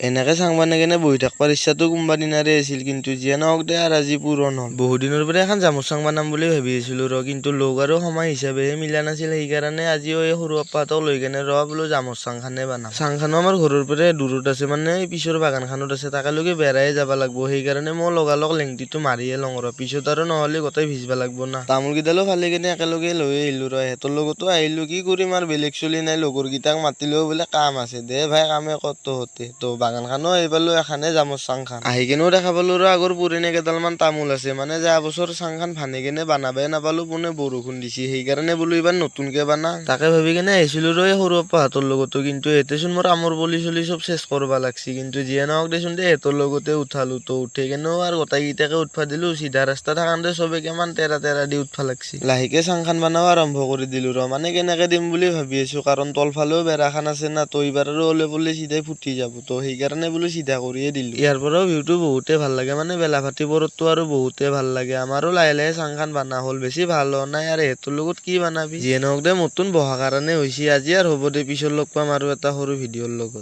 এনেকে চাং বানাই কেনে বহি থাকবাৰ ইচ্ছাটো কোনোবা দিনাৰে আছিল, কিন্তু যিয়ে নহওক দে আৰু আজি পূৰণ হ'ল। বহুদিনৰ পৰা এখন জামৰ চাং বানাম বুলি ভাবি আছিলো ৰ, কিন্তু লগ আৰু সময় হিচাপেহে মিলা নাছিল। সেইকাৰণে আজিও এই সৰু আপ্পাহঁতক লৈ কেনে ৰ বোলো জামৰ চাংখানে বানাম। চাংখানো আমাৰ ঘৰৰ পৰাই দূৰত আছে, মানে এই পিছৰ বাগানখনত আছে, তাকেলৈকে বেৰাই যাব লাগব। সেইকাৰণে মই লগালগ লেংটিটো মাৰিয়ে লওঁ ৰ, পিছত আৰু নহ'লে গোটেই ভিজবা লাগব না। তামোল কেইডালো ফালি কেনে একেলগে লৈ আহিলো ৰ, সিহঁতৰ লগতো আহিলো। কি কৰিম আৰু, বেলেগ চলি নাই। লগৰ কেইটাক মাতিলেও বোলে কাম আছে। দে ভাই, কামে ক'ত তহঁতে। তো বাগানখনো আহি পালো, এখানে জামৰ চাংখান। আহি কেনেও দেখা পালো ৰ, আগৰ পুৰণি কেইডালমান তামোল আছে। মানে যোৱা বছৰ চাংখান ভাঙি কেনে বানাবাই নাপালো, পোনে বৰষুণ দিছি। সেইকাৰণে বোলো এইবাৰ নতুনকে বানা, তাকে ভাবি কেনে আহিছিলো ৰ এই সৰু আপ্পাহঁতৰ লগতো। কিন্তু এতেচোন মোৰ আমৰ পুলি চুলি চব চেচ কৰবা লাগছি। কিন্তু যিয়ে নহওক দেচোন দে, সিহঁতৰ লগতে উঠালো। তো উঠি কেনেও আৰু গোটেইকেইটাকে উঠবা দিলো। চিধা ৰাস্তা থাকান্তে চবে কিমান তেৰা তেৰা দি উঠবা লাগছি। লাহেকে চাংখান বানাও আৰম্ভ কৰি দিলো ৰ। মানে কেনেকে দিম বুলি ভাবি আছো, কাৰণ তলফালেও বেৰাখান আছে না, তো এইবাৰ আৰু ওলে পৰলে চিধাই ফুটি যাব। তো সেইকাৰণে বোলো চিধা কৰিয়ে দিলো। ইয়াৰ পৰাও ভিউটো বহুতে ভাল লাগে, মানে বেলা ভাটি পৰতটো আৰু বহুতে ভাল লাগে। আমাৰো লাহে লাহে চাংখান বানা হ'ল, বেছি ভাল হোৱা নাই আৰু সিহঁতৰ লগত কি বানাবি। যিয়ে নহওক দে, নতুন বহা কাৰণে হৈছে আজি। আৰু হ'ব দে, পিছত লগ পাম আৰু এটা সৰু ভিডিঅ'ৰ লগত।